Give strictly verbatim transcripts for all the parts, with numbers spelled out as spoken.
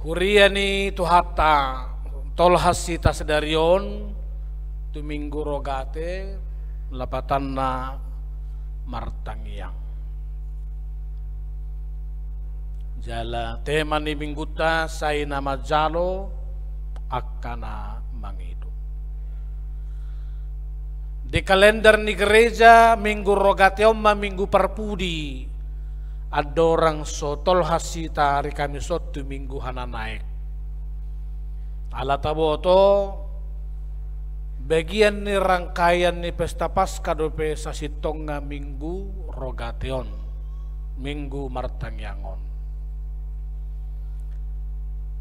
Huria ni Tuhanta, tolhas hita sadari on tu Minggu Rogate, lapatanna martangiang. Jala tema ni minggunta sai na manjalo angka na mangido. Di kalender ni gereja, Minggu Rogate on ma Minggu Parpudi, andorang so tolhas hita ari Kamis on tu Minggu Hananaek. Ala taboto, bagian ni rangkaian ni pesta Paska dope sasintongna Minggu Rogate on, Minggu martangiang on.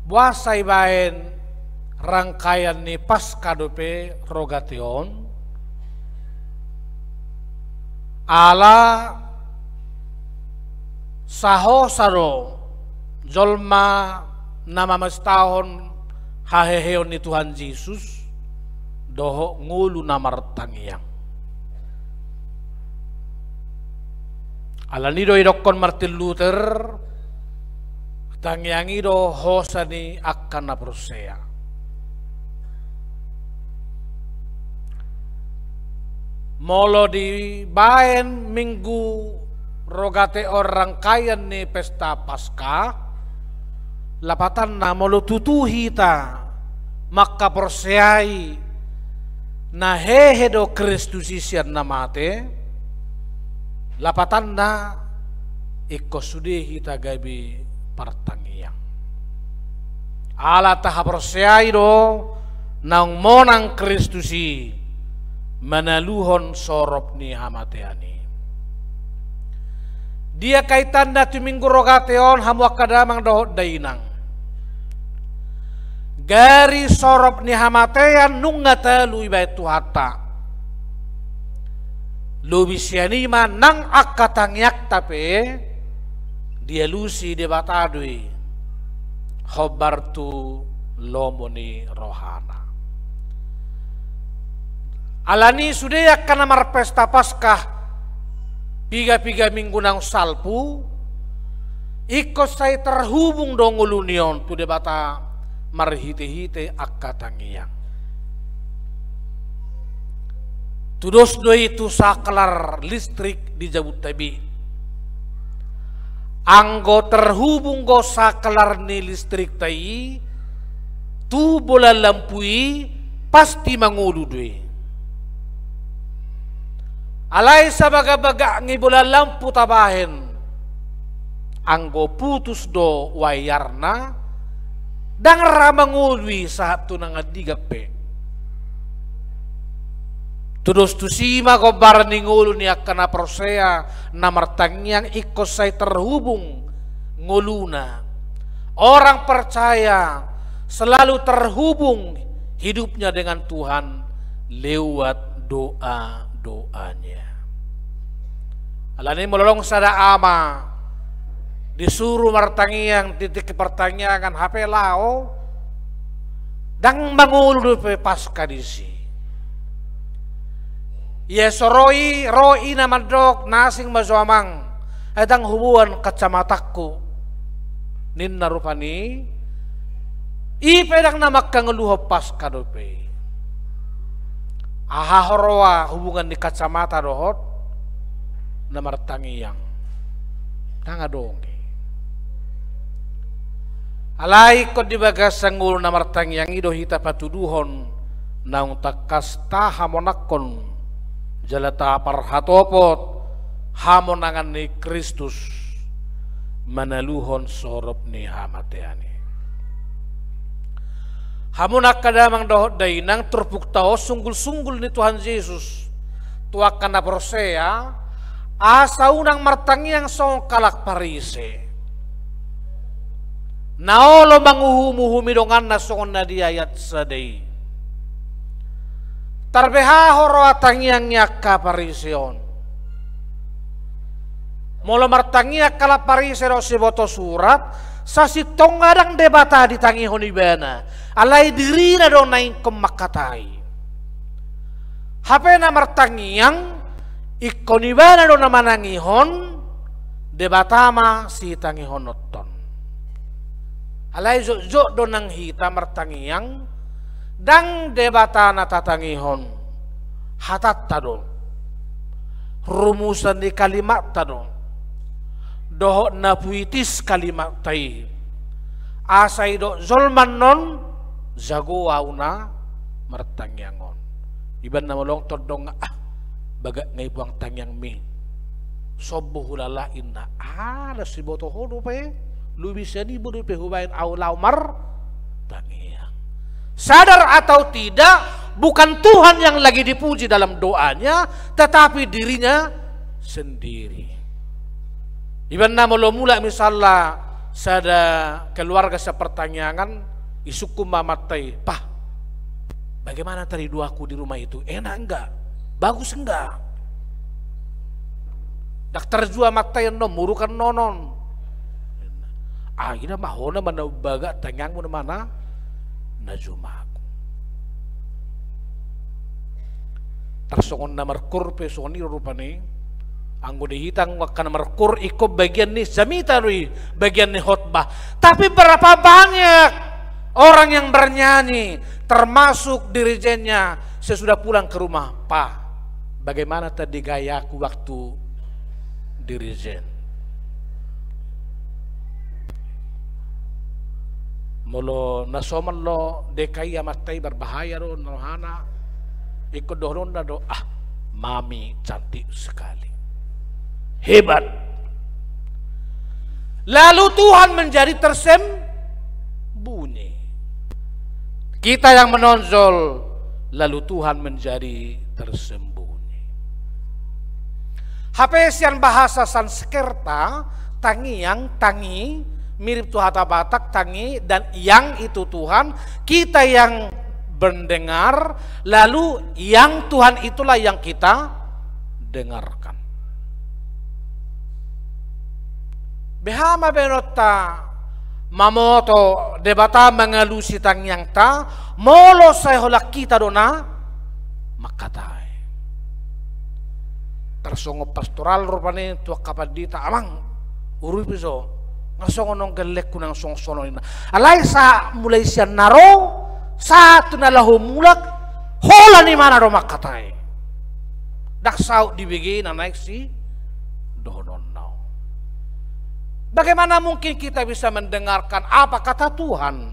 Boasa ibaen rangkaian ni Paska dope Rogate on? Ala sahosa do jolma na mamestahon haheheon ni Tuhan Jesus dohot ngolu na martangiang. Alani do idokkon Martin Luther, tangiang i do hosa ni angka na porsea. Molo dibaen Minggu Rogate on rangkaian ni pesta Paska, lapatanna molo tutu hita mangkaporseai na hehe do Kristus i sian na mate, lapatanna ingkon sude hita gabe partangiang. Ala tahaporseai do naung monang Kristus i manaluhon sorop ni hamatean i. Dia kaitanna tu Minggu Rogate on, hamu angka damang dohot dainang? Gari sorop ni hamatean nunga talu ibaen Tuhanta. Lobi sian i ma nang angka tangiangta pe dialusi Debata do i hombar tu lomo ni rohana. Alani sude angka na marpesta Paska piga-piga minggu naung salpu, ingkon sai terhubung do ngoluna on tu Debata marhite-hite angka tangiang. Tudos do i tu saklar listrik di jabunta be. Anggo terhubung do saklar ni listrikta i tu bola lampu i, pasti mangolu do i. Alai sabagak-bagak ni bola lampu tabahen, anggo putus do wayarna, ndang ra mangolu i sahat tu na andigan pe. Tudos tusi ma gombaran ni ngolu ni angka na porsea na martangiang, ingkon sai terhubung ngoluna. Orang percaya selalu terhubung hidupnya dengan Tuhan lewat doa-doanya. Alani molo adong sada ama disuru martangiang di tingki partangiangan, hape laho, ndang mangolu dope Paska disi. Ia so ro i, ro ina mandok, na asing ma jo amang, ai ndang huboan kacamatangku, ninna rupani. I pe ndang na mangkangoluhon Paska dope. Aha huroa hubungan ni kacamata dohot na martangiang? Ndang adong i. Alai ingkon di bagasan ngolu na martangiang i do hita patuduhon naung tangkas tahamonangkon jala taparhatopot hamonangan ni Kristus manaluhon sorop ni hamatean i. Hamu angka damang dohot dainang, turpukta on sunggul-sunggul ni Tuhan Jesus tu angka na porsea, asa unang martangiang songon halak Parise, na olo manguhum-uhumi donganna songon na di ayat sada i. Tarbeha huroa tangiang ni angka Parise on. Molo martangiang halak Parise dohot siboto surat, sasintongna ndang Debata ditangihon ibana, alai dirina do na ingkon mangkatai. Hape na martangiang, ingkon ibana do na manangihon, Debata ma sitangihononton. Alai jotjot do nang hita martangiang, ndang Debata na tatangihon, hatanta do, rumusan ni kalimatta do, dohot na puitis kalimatta i. Asa didok jolma annon, jago ahu na martangiang on. Ibaen na molo tondong, ah, bagak ngai puang tangiangmi. Sombu hulala inna, ala siboto ho dope, lobi sian i bo dope hubaen ahu laho martangiang. Sadar atau tidak, bukan Tuhan yang lagi dipuji dalam doanya, tetapi dirinya sendiri. Ibaen na molo mulak misalna sada keluarga sian partangiangan, isungkun ma amanta i, "Pah, bagaimana tadi doaku di rumah itu? Enak enggak? Bagus enggak?" Ndang tarjua amanta i annon, muruk annon on. "Ah, ida ma ho na mana bagak tangiangmu na mana na jumaku." Tarsongon na markoor pe songon i do rupani. Anggo di hita angka na markoor ingkon bagian ni jamita do i, bagian ni khotbah. Tapi berapa banyak orang yang bernyanyi, termasuk dirijennya, sesudah pulang ke rumah, "Pah, bagaimana tadi gayaku waktu dirijen?" Molo na somal do D K I amanta i, berbahaya do na rohana. Ingkon dohononna do, "Ah, mami cantik sekali. Hebat." Lalu Tuhan menjadi tersembunyi. Kita yang menonjol, lalu Tuhan menjadi tersembunyi. Hape sian bahasa Sanskerta, tangiang, tangi, mirip tu hata Batak, tangi, dan yang itu Tuhan, kita yang mendengar, lalu yang Tuhan itulah yang kita dengarkan. Beha ma baenonta mamboto Debata mangalusi tangiangta, molo sai holan hita do na mangkatai. Tarsongon pastoral rupani tu angka pandita, "Amang, urupi jo, nga songon on gellengku nang songon songon," ninna. Alai sahat mulai sian na ro, sahat tu na laho mulak, holan imana do mangkatai. Ndang saut dibege na naeng sidohononna on. Bagaimana mungkin kita bisa mendengarkan apa kata Tuhan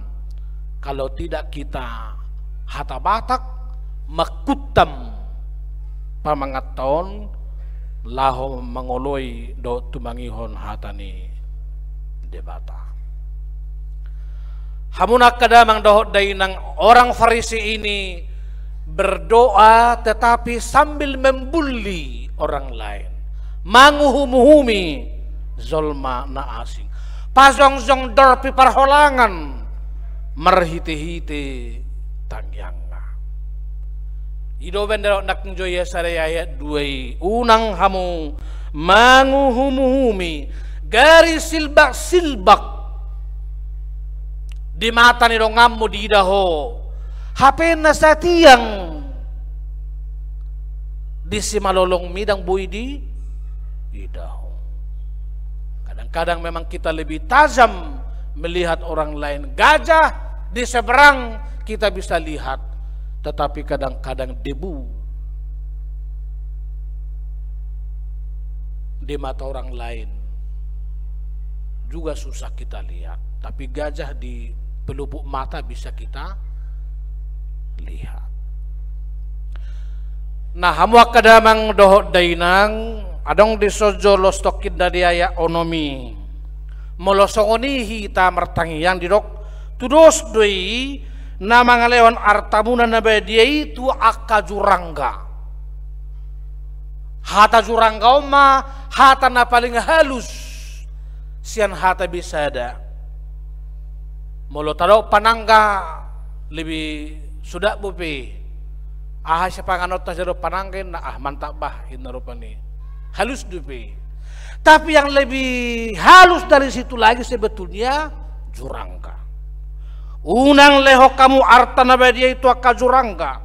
kalau tidak kita, hata Batak, mangkuntam pamanganta on laho mangoloi dohot tumangihon hata ni Debata? Hamu angka damang dohot dainang, orang Farisi ini berdoa tetapi sambil membuli orang lain, manguhum-uhumi jolma na asing, pajongjong dorpi parholangan marhite-hite tangiangna. I do baen didok nangkin jo i sada ayat dua i, unang hamu manguhum-uhumi, gari silbak-silbak di mata ni donganmu diida ho, hape na satiang di simalolongmi ndang boi diida ho. Kadang-kadang memang kita lebih tajam melihat orang lain. Gajah di seberang kita bisa lihat, tetapi kadang-kadang debu di mata orang lain juga susah kita lihat, tapi gajah di pelupuk mata bisa kita lihat. Nah, hamu angka damang dohot dainang, adong dison jo lostongkinna di ayat onom i. Molo songon i hita martangiang, didok, tudos do i na mangalehon artamuna na badia i tu angka jurangga. Hata jurangga on ma hata na paling halus sian hata bisada. Molo tadok panangga, lebih suda dope. Aha sipanganonta sian panangga inna, ah, mantap bah, inna rupani. Halus dope. Tapi yang lebih halus dari situ lagi sebetulnya jurangga. Unang lehon hamu arta na badia i tu angka jurangga.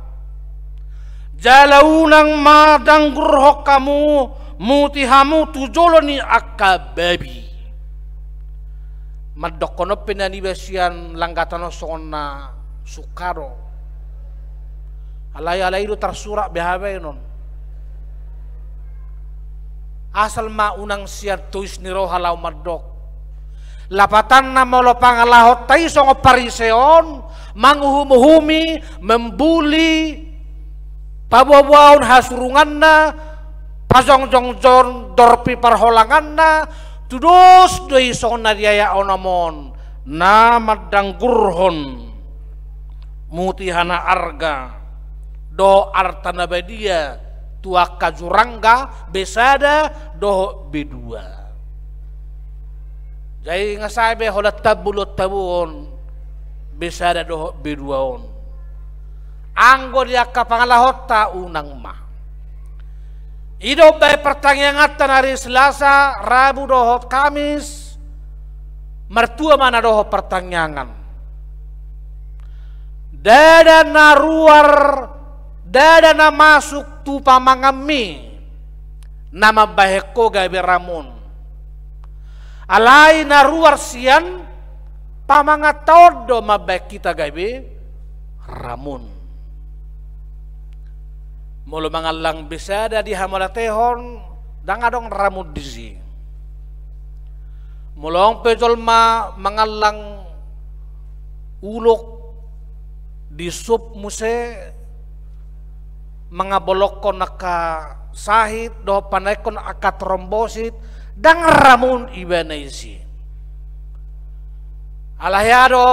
Jala unang ma danggurhon hamu muti hamu tu jolo ni angka babi. Mandokkon on pe na niba sian langgatan on songon na sungka do. Alai, alai do tarsurat be habaen on. Asal ma unang sian tois ni roha laho mandok. Lapatanna molo pangalahonta i songon Parise on, manguhumuhumi, membuli, paboaboahon hasurunganna, pajongjongjon dorpi parholanganna, tudos do i songon na diayak onom on, na mandanggurhon mutiha na arga dohot arta na badia tu angka jurangga, be sada dohot be dua. Jadi nga sae be holan tambul on tabuon be sada dohot be dua on. Anggo di angka pangalahonta unang ma. I do umbahen partangianganta na ari Selasa, Rabu dohot Kamis, martua ma na dohot partangiangan. Ndada na ruar, ndada na masuk tu pamanganmi, na mambahen ho gabe ramun. Alai na ruar sian pamanganta on do mambahen hita gabe ramun. Molo mangallang be sada di hamauliatehon, ndang adong ramun disi. Molo adong pe jolma mangallang ulok di sup muse, mangabolongkon angka sahit dohot panaekkon angka trombosit, ndang ramun ibana isi. Alai aha do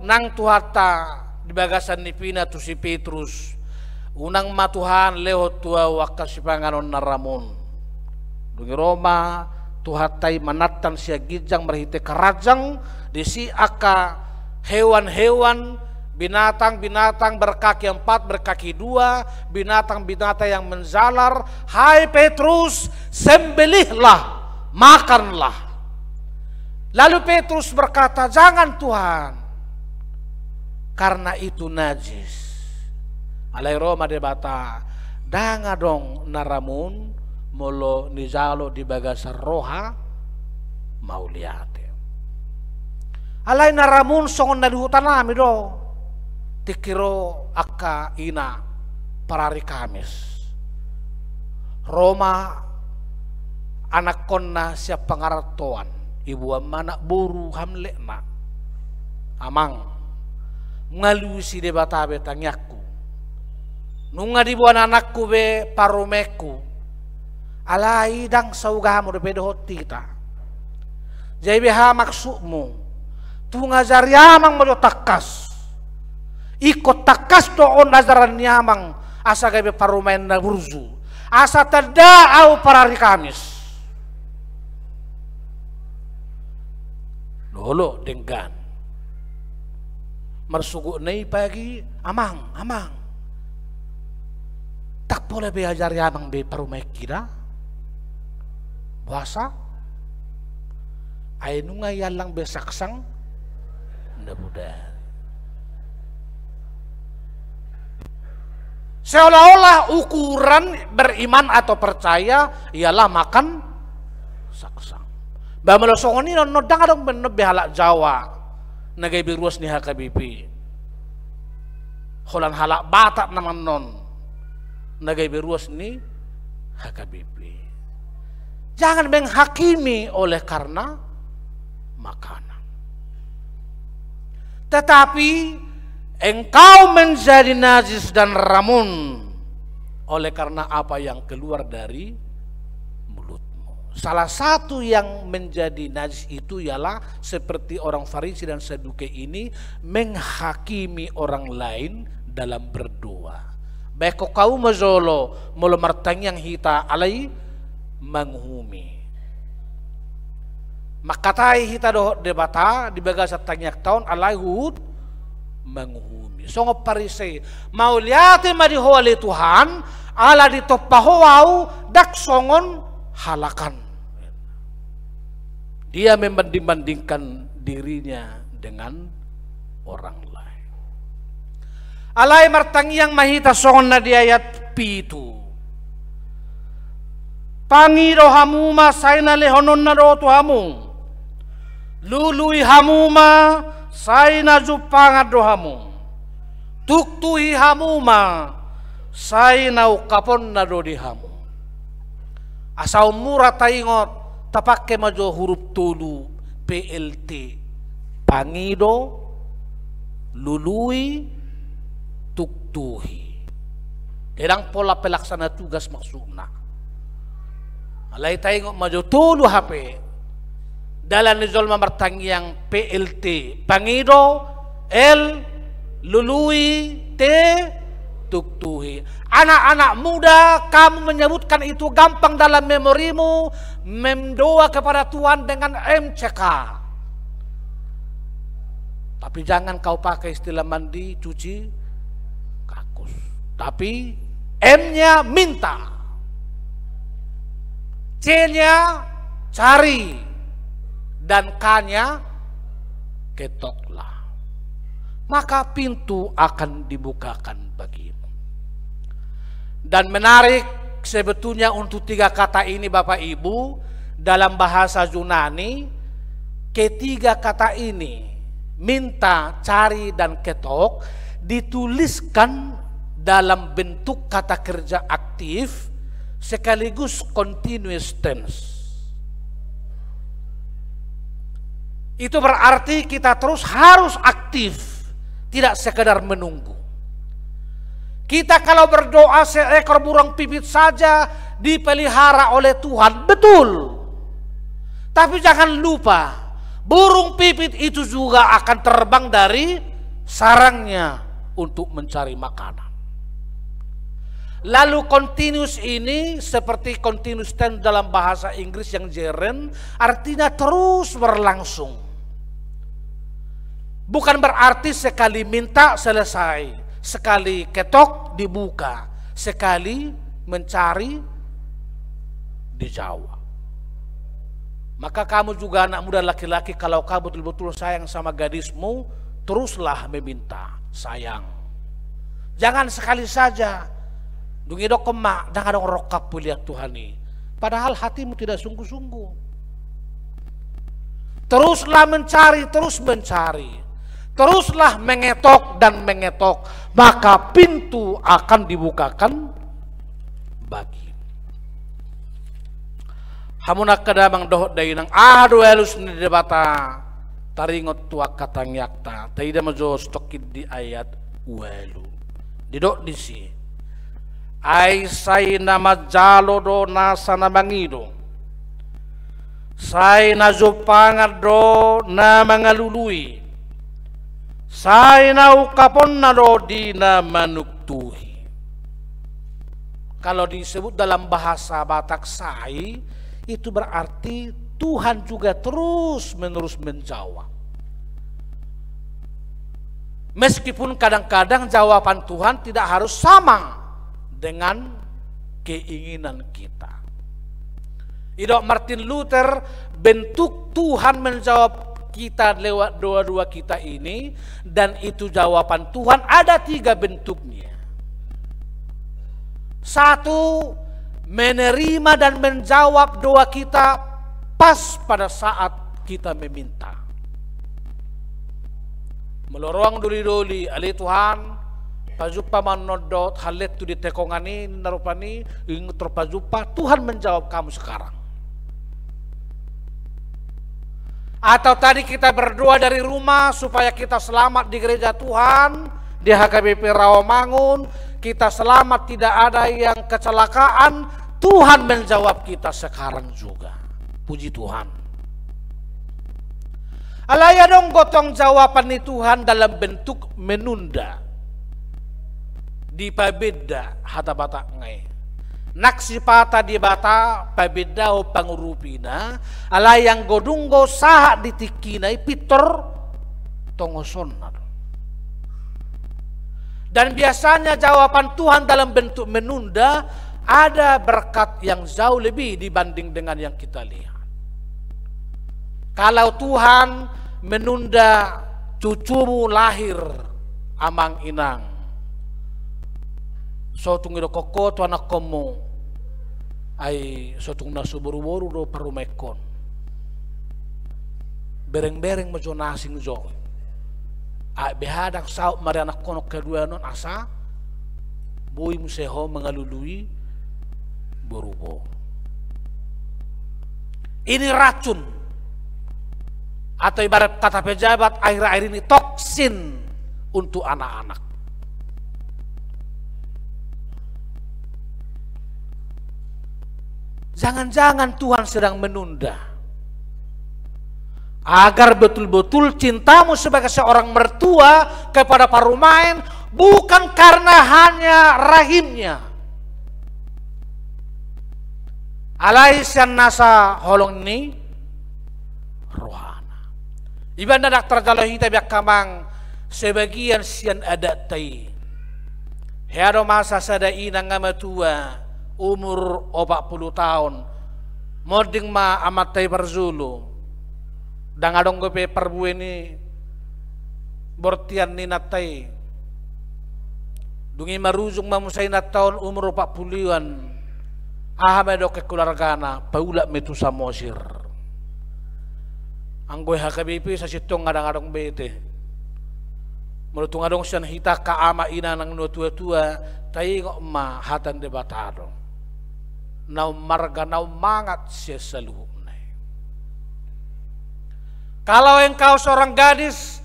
nang Tuhanta di bagasan nipina tu si Petrus, unang ma Tuhan lehon tu ahu angka sipanganon na ramun. Dung i ro ma Tuhanta i manattan sian ginjang marhite karanjang, disi angka hewan-hewan, binatang-binatang berkaki empat, berkaki dua, binatang-binatang yang menjalar, "Hai Petrus, sembelihlah, makanlah." Lalu Petrus berkata, "Jangan, Tuhan, karena itu najis." Alai ro ma Debata, ndang adong na ramun molo nijalo di bagasan roha mauliate. Alai na ramun songon na di hutanami do. Tingki ro angka ina parari Kamis, ro ma anakkonna sian pangarantoan, iboan ma anak boru hamletna. "Amang, mangalusi Debata be tangiangku. Nunga diboan anakku be parumaenku. Alai ndang saugamo dope dohot hita. Jadi beha maksudmu? Tung ajari amang ma jo tangkas. Ingkon tangkas do on ajaran ni amang, asa gabe parumaen na burju, asa tanda ahu parari Kamis." Olo denggan. Marsogotna i pagi, "Amang, amang, ndang pola be ajari amang be parumaenki da. Boasa? Ai nunga iallang be saksang na bodari." Seolah-olah ukuran beriman atau percaya ialah makan saksang. Ba molo songon i annon, ndang adong be annon be halak Jawa na gabe ruas ni H K B P. Holan halak Batak nama annon na gabe ruas ni H K B P. Jangan menghakimi oleh karena makanan. Tetapi engkau menjadi najis dan ramun oleh karena apa yang keluar dari mulutmu. Salah satu yang menjadi najis itu ialah seperti orang Farisi dan Saduki ini menghakimi orang lain dalam berdoa. Baen ho hauma jolo molo martangiang hita, alai manguhumi. Mangkatai hita dohot Debata di bagasan tangiangta on, alai huhut manguhumi. Songon Parise, mauliate ma di Ho ale Tuhan, ala ditompa Ho ahu ndang songon halak an. Dia membanding-bandingkan dirinya dengan orang lain. Alai martangiang ma hita songon na di ayat pitu. Pangido hamu ma, sai na lehononna do tu hamu. Lului hamu ma, sai na jumpangan do hamu. Tuktuhi hamu ma, sai na ungkaponna do di hamu. Asa ummura taingot, tapangke ma jo hurup tolu P L T. Pangido, lului, tuktuhi. Ndang pola pelaksana tugas maksudna. Alai taingot ma jo tolu hape. Dalan ni jolma martangiang P L T. Pangido, L, lului, T, tuktuhi. Anak-anak muda, kamu menyebutkan itu gampang dalam memorimu, mendoa kepada Tuhan dengan M C K. Tapi jangan kau pakai istilah mandi, cuci, kakus. Tapi M-nya minta. C-nya cari. Dan K-nya ketoklah. Maka pintu akan dibukakan bagimu. Dan menarik sebetulnya untuk tiga kata ini, Bapak Ibu, dalam bahasa Yunani, ketiga kata ini, minta, cari, dan ketok, dituliskan dalam bentuk kata kerja aktif sekaligus continuous tense. Itu berarti kita terus harus aktif, tidak sekedar menunggu. Kita kalau berdoa seekor burung pipit saja dipelihara oleh Tuhan, betul. Tapi jangan lupa, burung pipit itu juga akan terbang dari sarangnya untuk mencari makanan. Lalu continuous ini seperti continuous tense dalam bahasa Inggris yang jeren, artinya terus berlangsung. Bukan berarti sekali minta selesai, sekali ketok dibuka, sekali mencari dijawab. Maka kamu juga anak muda laki-laki, kalau kau betul-betul sayang sama gadismu, teruslah meminta, sayang. Jangan sekali saja. Dung i didokkon ma, ndang adong rongkapmu liat Tuhan i. Padahal hatimu tidak sungguh-sungguh. Teruslah mencari, terus mencari. Teruslah mengetok dan mengetok, maka pintu akan dibukakan bagi. Hamu angka damang dohot dainang, aha do alus ni Debata taringot tu angka tangiangta? Taida ma jo sitongkin di ayat ualu. Didok disi, ai sai na manjalo do nasa na mangido, sai na jumpangan do na mangalului, sai na ungkaponna do di na manuktuhi. Kalau disebut dalam bahasa Batak sai, itu berarti Tuhan juga terus-menerus menjawab. Meskipun kadang-kadang jawaban Tuhan tidak harus sama dengan keinginan kita. Didok Martin Luther, bentuk Tuhan menjawab kita lewat doa-doa kita ini, dan itu jawaban Tuhan ada tiga bentuknya. Satu, menerima dan menjawab doa kita pas pada saat kita meminta. Molo rohang doli-doli, ale Tuhan, pajumpa ma annon dohot hallengku di tengkongan i, ninna rupani, dung tarpajumpa, Tuhan menjawab kamu sekarang. Atau tadi kita berdoa dari rumah supaya kita selamat di gereja Tuhan, di H K B P Rawamangun, kita selamat, tidak ada yang kecelakaan, Tuhan menjawab kita sekarang juga. Puji Tuhan. Alai adong do tong jawaban ni Tuhan dalam bentuk menunda. Dipabenda hata Batakna i. Nang sipata Debata pabendahon pangurupina, alai anggo dung do sahat di tingkina i pintor tongosonna do. Dan biasanya jawaban Tuhan dalam bentuk menunda ada berkat yang jauh lebih dibanding dengan yang kita lihat. Kalau Tuhan menunda cucumu lahir, amang inang, so tung didokkon ho tu anakkonmu, ai so tung na so boru-boru do parumaenhon. Bereng-bereng ma jo na asing jo. Ai beha ndang saut ma di anakkonon haduan on asa boi muse ho mangalului boru bo. Ini racun, atau ibarat kata pejabat, akhir-akhir ini toksin untuk anak-anak. Jangan-jangan Tuhan sedang menunda agar betul-betul cintamu sebagai seorang mertua kepada parumaen bukan karena hanya rahimnya, alai sian nasa holong ni rohana. Ibaen na ndang tarjalo hita be angka amang sebagian sian adatta i. Hea do masa sada inang na matua, umur opat pulu taon, monding ma amanta i parjolo. Ndang adong dope parbue ni bortian ni inanta i. Dung i marujung ma muse inanta on umur opat puluan. Aha ma didok keluargana, paulak ma i tu Samosir. Anggo H K B P sasintongna ndang adong be ate. Molo tung adong sian hita angka ama inang na tua-tua, taingot ma hata ni Debata do. Na ummarga, na ummangat sian saluhutna i. Kalau engkau seorang gadis,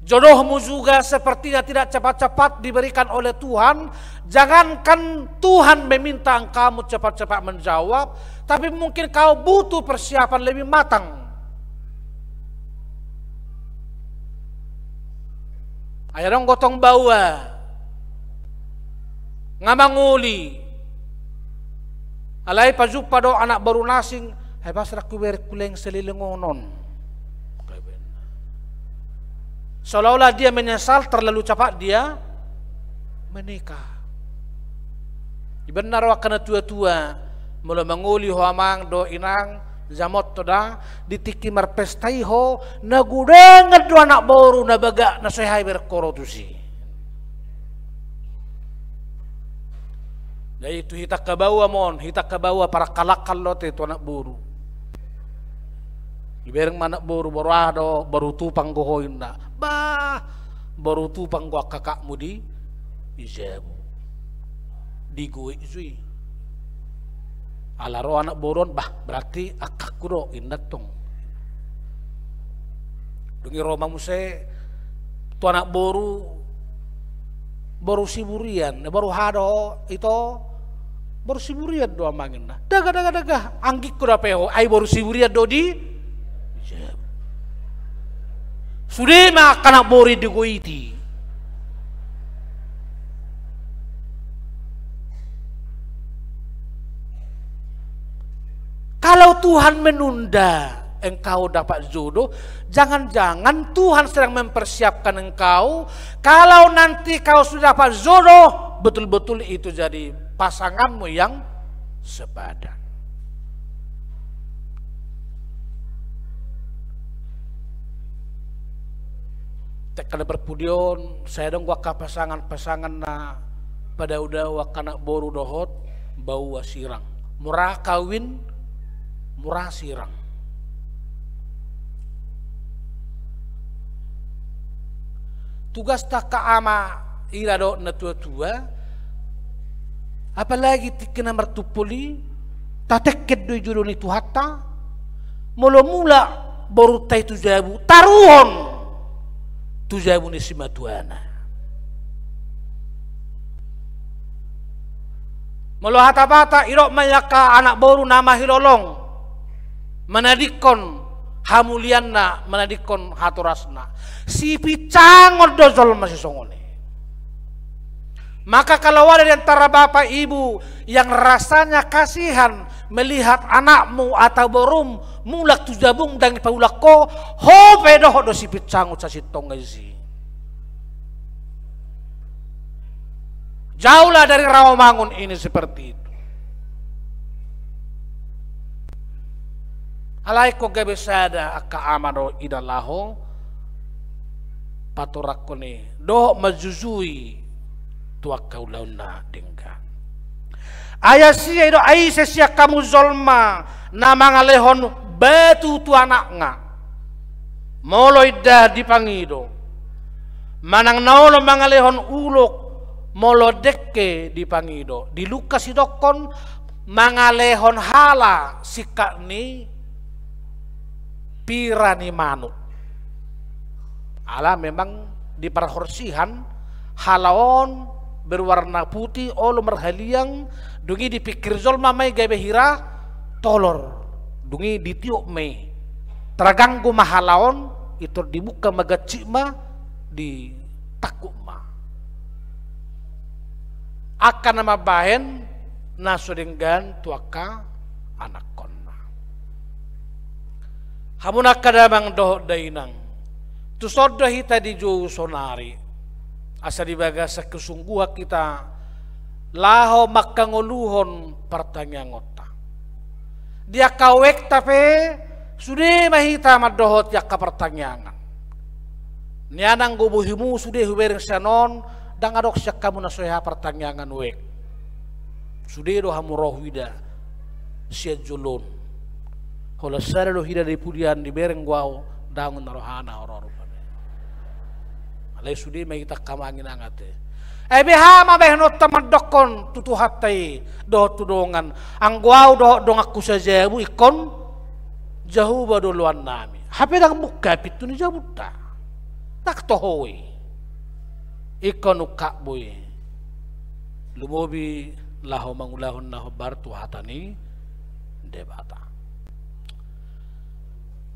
jodohmu juga sepertinya tidak cepat-cepat diberikan oleh Tuhan. Jangankan Tuhan meminta engkau cepat-cepat menjawab, tapi mungkin kau butuh persiapan lebih matang. Ai adong do tong baoa nga mangoli, alai pajumpa do anak boru na asing, ai pas rangku bereng huleng salelengon on. Seolah-olah dia menyesal terlalu cepat dia menikah. Ibaen na ro angka na tua-tua, molo mangoli ho amang dohot inang, jamot ho da, di tingki marpesta i ho, na godang do anak boru na bagak na so hea bereng ho ro tusi. Jadi tu hita angka baoa mon, hita angka baoa parangkal-angkal do ate tu anak boru. Dibereng ma anak boru, boru aha do, boru Tupang do ho inna. Bah, boru Tupang do angka kakakmu di, di jabu. Digoit jo i. Ala ro anak boru on, bah, berarti angkangku do inna tong. Dung i ro ma muse tu anak boru, boru Siburian, boru aha do ito, boru Siburian do amang inna. Daga, daga, daga, anggingku dope ho, ai boru Siburian do di jabu. Sude ma angka anak boru i digoiti. Kalau Tuhan menunda engkau dapat jodoh, jangan-jangan Tuhan sedang mempersiapkan engkau. Kalau nanti kau sudah dapat jodoh, betul-betul itu jadi pasanganmu yang sepadan. Tingki na parpudi on, sai adong do angka pasangan-pasangan na padao-dao angka anak boru dohot baoa sirang. Mura kawin, mura sirang. Tugasta angka ama ira dohot na tua-tua, apalagi tingki na martumpol i, tatengken do i jodoh ni Tuhanta. Molo mulak borunta i tu jabu, taruhon tu jabu ni simatuana. Molo hata Batak, didok ma i angka anak boru na mahilolong, manadingkon hamulianna, manadingkon hatorasna. Sipincangon do jolma sisongon i. Maka kalau ada di antara bapak ibu yang rasanya kasihan melihat anakmu atau borum mulak tu jabum ndang dipaulak ho, ho pe dohot do sipincangon sasintongna disi. Jauhlah dari rawamangun ini seperti itu. Alai ingkon gabe sada angka ama dohot ina laho patorangkon i dohot manjujui tu angka ulaon na denggan. Ai sia i do, ai ise sian hamu jolma na mangalehon batu tu anakna, molo indahan dipangido. Manang na olo mangalehon ulok, molo dengke dipangido. Di Lukas idokkon mangalehon hala singkat ni pira ni manuk. Ala memang di parhorsihan hala on berwarna putih, olo marhaliang, dung i dipingkir jolma ma i gabe hira tolor. Dung i ditiop ma i. Targanggu ma hala on, pintor dibuka ma, gansip ma, ditangkup ma. Angka na mambahen na so denggan tu angka anakkonna. Hamu angka damang dohot dainang, tuson do hita dijou sonari, asa di bagasan kesungguhan hita laho mangkangoluhon partangiangonta. Di angka wekta pe sude ma hita mandohoti angka partangiangan. Nian anggo bohimu sude hubereng sian on, ndang adong sian hamu na so hea partangiangan wek. Sude do hamu ro huida sian jolo on. Holan sada do hita di pudian dibereng, "Ahu ndang na rohana ro rupani." Alai sude ma hita angka amang inang ate. Ai beha ma bahenonta mandokkon tu Tuhanta i dohot tu dongan, "Anggo ahu dohot donganku sajabu ingkon Jahowa do oloannami." Hape ndang mungka pintu ni jabunta. Ndang toho i. Ingkon ungkap do i. Lumobi laho mangulahon na hombar tu hata ni Debata.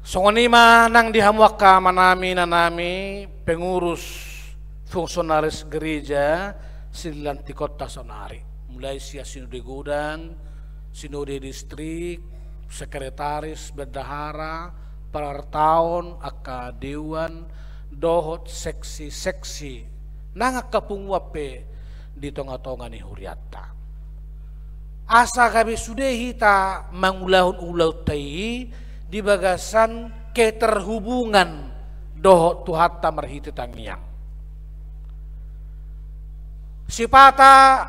Songon i ma nang di hamu angka amanami, inanami, pengurus, fungsionaris gereja silantikonta sonari. Mulai sian sinode godang, sinode distrik, sekretaris, bendahara, parartaon, angka dewan, dohot seksi-seksi, nang angka punguan pe di tonga-tonga ni hurianta. Asa gabe sude hita mangulahon ulaonta i di bagasan keterhubungan dohot Tuhanta marhite tangiang. Sipata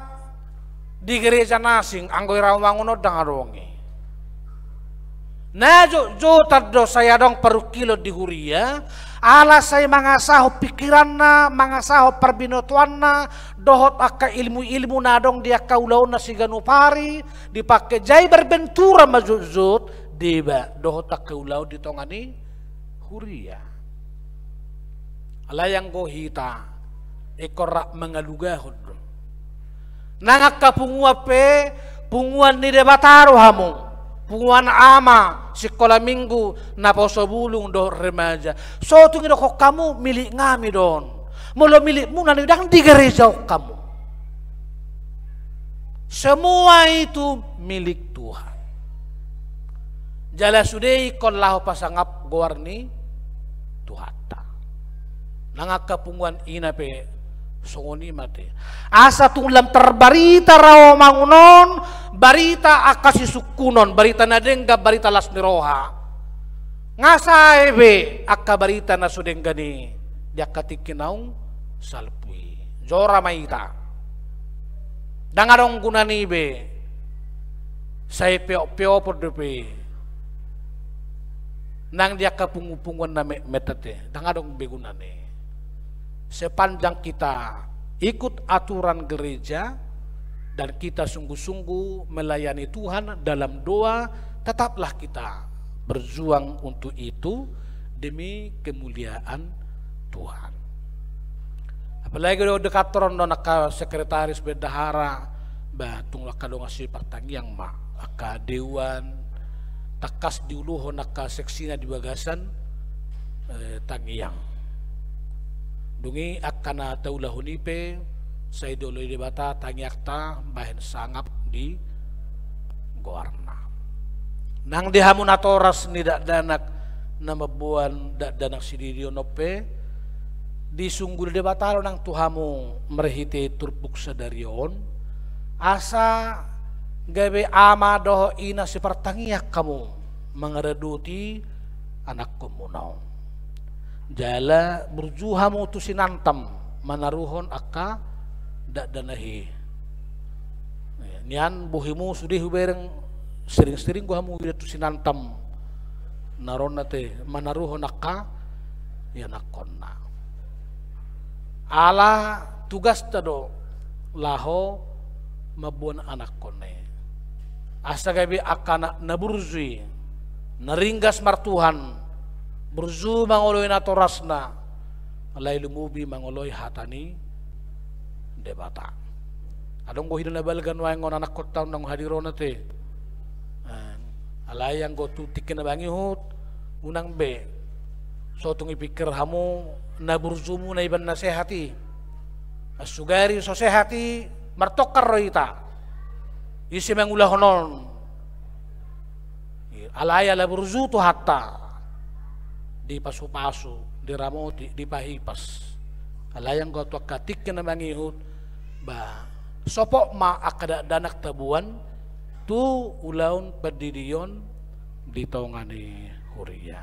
di gereja na asing, anggo i ro mangun on ndang adong i. Na jotjotan do sai adong parungkilon di huria, ala sai mangasahon pingkiranna, mangasahon parbinotoanna, dohot angka ilmu-ilmu na adong di angka ulaonna siganup ari, dipake jai berbenturan ma jotjot deba dohot angka ulaon di tonga ni huria. Alai anggo hita ingkon rap mangalugahon do. Nang angka punguan pe, punguan ni Debata do hamu. Punguan ama, sikola minggu, naposo bulung dohot remaja. So tung idokkon hamu milik nami do on. Molo milikmuna, ndang digerejaon hamu. Semua itu milik Tuhan. Jala sude ingkon laho pasangap goar ni Tuhanta. Nang angka punguan ina pe songon i ma ate. Asa tung lam tarbarita ro mangun on, barita angka sisungkunon, barita na denggan, barita las ni roha. Nga sae be angka barita na so denggan i di angka tingki naung salpu i. Jora ma hita. Ndang adong gunana i be. Sai peop-peopon dope i. Nang di angka pungu-punguan na metmet ate, ndang adong be gunana i. Sepanjang kita ikut aturan gereja dan kita sungguh-sungguh melayani Tuhan dalam doa, tetaplah kita berjuang untuk itu demi kemuliaan Tuhan. Apalagi do di kantor on do angka sekretaris, bendahara, ba tung angka dongan sipartangiang ma, angka dewan, tangkas diuluhon angka seksina di bagasan, eh, tangiang. Dung i angka na taulahon i pe, sai dioloi Debata tangiangta bahen sangap di goarna. Nang di hamu natoras ni dakdanak na mamboan dakdanak sidihidihon on pe, disungguli Debata do nang tu hamu marhite turpuk sadari on, asa gabe ama dohot ina sipartangiang hamu mangaradoti anakkonmuna on. Jala burju hamu tusi nantam manaruhon angka dakdanak i. Nian bohimu sude hubereng, sering-sering do hamu huida tusi nantam na ro on ate manaruhon angka ianakhonna. Ala tugasta do laho mamboan anakhonna i. Asa gabe angka anak na burju i, na ringgas martuhan, burju mangoloi natorasna, alai lumobi mangoloi hata ni Debata. Adong do hita na balga nuaeng on, anakhonta on naung hadir on ate. Eh, alai anggo tu tingki na mangihut, unang be so tung dipikir hamu na burjumuna ibaen na sehat i. Sugari so sehat i, martongkar do hita. Ise mangulahon on? Alai ala burju Tuhanta, dipasupasu, diramoti, dipahipas. Alai anggo tu angka tingki na mangihut, ba, sopot ma angka dakdanak taboan tu ulaon pandidion di tonga ni huria.